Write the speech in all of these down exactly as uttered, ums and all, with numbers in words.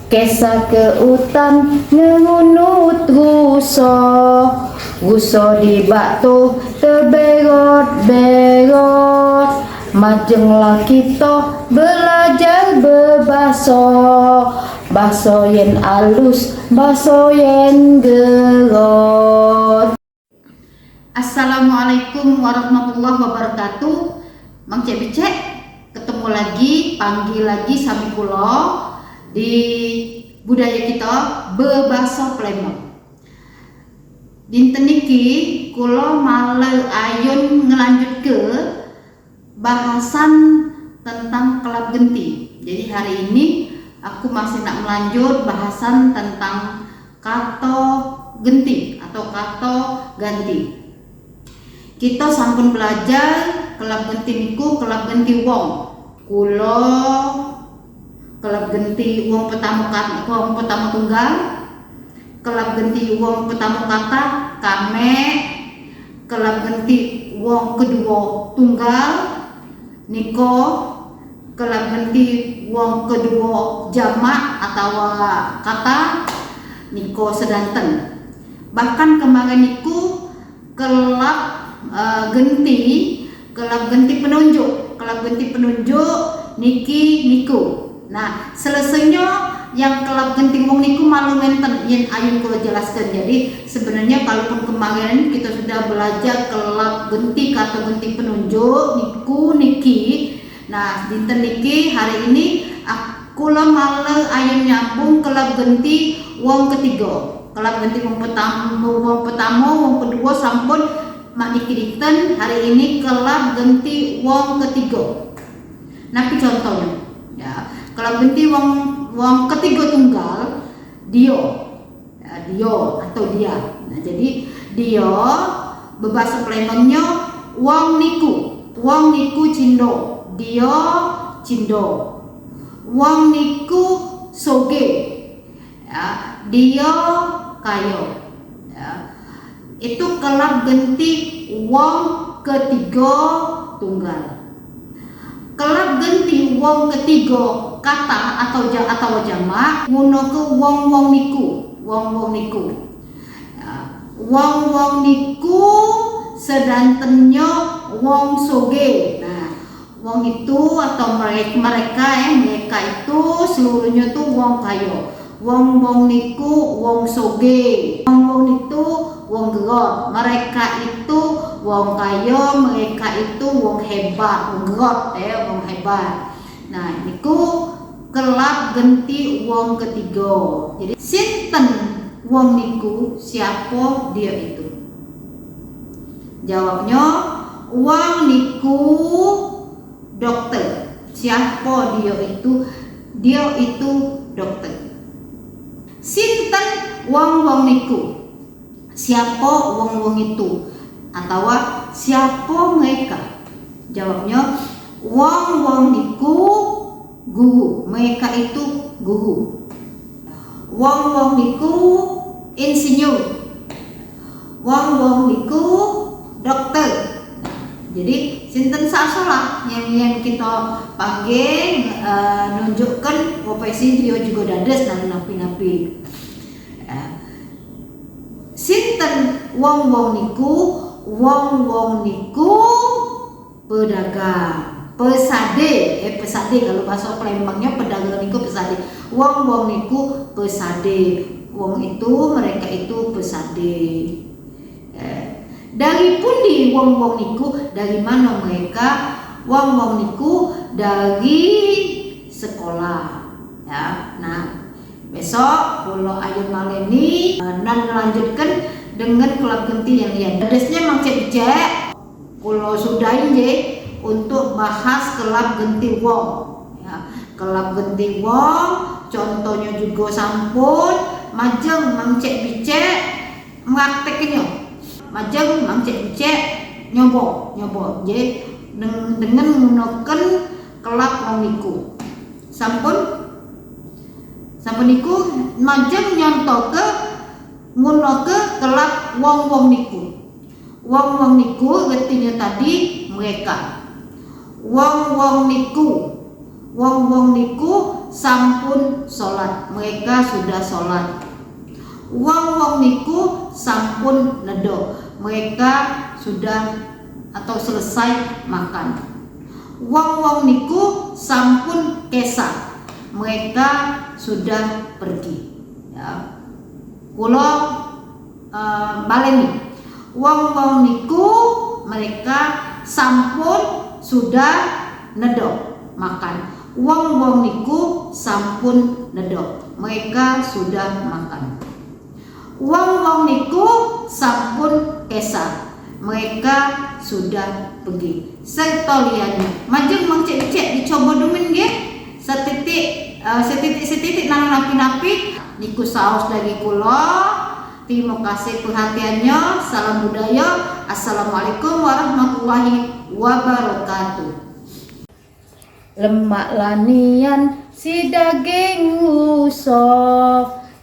Kesah ke utan ngerunut ruso, ruso di bak tu teberot-berot. Majenglah kito belajar bebaso, baso yen alus, baso yen gerot. Assalamualaikum warahmatullahi wabarakatuh. Mang Cek Bicek, ketemu lagi, panggil lagi sami kulo di budaya kito bebaso Palembang. Dinten niki kulo malah ayun ngelanjutke bahasan tentang kelap genti. Jadi hari ini aku masih nak melanjut bahasan tentang kato genti atau kato ganti. Kito sampun belajar kelap genti niku kelap genti wong. Kulo kelap genti wong pertamo kat-, wong pertamo tunggal. Kelap genti wong pertamo kata, kame. Kelap genti wong keduo tunggal, niko. Kelap genti wong keduo jamak atawa kata, niko sedanten. Bahkan kemaren niku kelap, eh, genti, kelap genti penunjuk, kelap genti penunjuk niki, niku. Nah, selesenyo yang kelap genti wong niku malu ngenten yen ayun kulo jelaskan. Jadi sebenarnyo kalaupun kemaren kito sudah belajar kelap genti kato genti penunjuk niku, niki. Nah, dinten niki hari ini aku lo malah ayun nyambung kelap genti wong ketigo. Kelap genti wong pertamo, wong pertamo, wong keduo sampun mak niki dinten, hari ini kelap genti wong ketigo. Napi contohnyo? Ya, kelap genti wong, wong ketigo tunggal, dio. Ya, dio atau dia. Nah, jadi dio bebaso Palembangnyo wong niku. Wong niku cindo. Dio cindo. Wong niku soge. Ya, dio kayo. Ya. Itu kelap genti wong ketigo tunggal. Kelap genti wong ketigo kata atau ja-, atau jamak ngunoke wong-wong niku, wong-wong niku. Ya, wong-wong niku sedantennyo wong soge. Nah, wong itu atau mereka, mereka, eh, mereka itu seluruhnyo tu wong kayo. Wong-wong niku wong soge. Wong-wong nitu wong gerot. Mereka itu wong kayo, mereka itu wong hebat, wong gerot, eh, wong hebat. Nah, niku kelap genti wong ketigo. Jadi, sinten wong niku? Siapo dio itu? Jawabnyo, wong niku dokter. Siapo dio itu? Dio itu dokter. Sinten wong-wong niku? Siapo wong-wong itu? Atawa siapo mereka? Jawabnyo, wong-wong niku guru. Mereka itu guru. Wong-wong niku insinyur. Wong-wong niku dokter. Jadi, sinten saso lah yang, yang kito panggil, eh, nunjukkan profesi dio jugo dades, nah, napi-napi. Eh, sinten wong-wong niku? Wong-wong niku pedagang, pesade, eh, pesade, kalu bahaso Palembangnyo pedagang niku pesade. Wong-wong niku pesade. Wong itu, mereka itu pesade. Eh, dari pundi wong-wong niku? Dari mano mereka? Wong-wong niku dari sekolah. Ya, nah, besok kulo ayun maleni, eh, nan ngelanjutkan dengan kelap genti yang lain. Dadesnyo mang cek-cek. Kulo sudahi je untuk bahas kelap genti wong. Ya, kelap genti wong, contohnyo jugo sampun, majeng mang cek bicek memprakteknyo. Majeng mang cek bicek nyobo, nyobo je deng-, dengan ngunoken kelap wong niku. Sampun, sampun niku majeng nyontoke ngunoke kelap wong-wong niku. Wong-wong niku retinyo tadi mereka. Wong-wong niku. Wong-wong niku sampun solat, mereka sudah solat. Wong-wong niku sampun nedo, mereka sudah atau selesai makan. Wong-wong niku sampun kesak, mereka sudah pergi. Ya. Kulo, eh, baleni. Wong-wong niku mereka sampun sudah nedo makan. Wong-wong niku sampun nedo, mereka sudah makan. Wong-wong niku sampun kesak, mereka sudah pergi. Sekalian, majeng mengcek-cek dicoba dumin nggih. Setitik, eh, setitik-setitik nang napi-napi niku saos dari kulo. Terima kasih perhatiannya. Salam budaya. Assalamualaikum warahmatullahi wabarakatuh. Lemak lanian si daging ruso,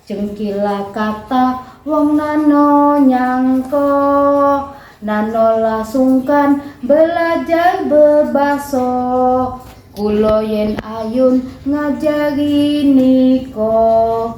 cengkilah kata wong nano nyangko, nano lah sungkan belajar bebaso, kulo yen ayun ngajari niko.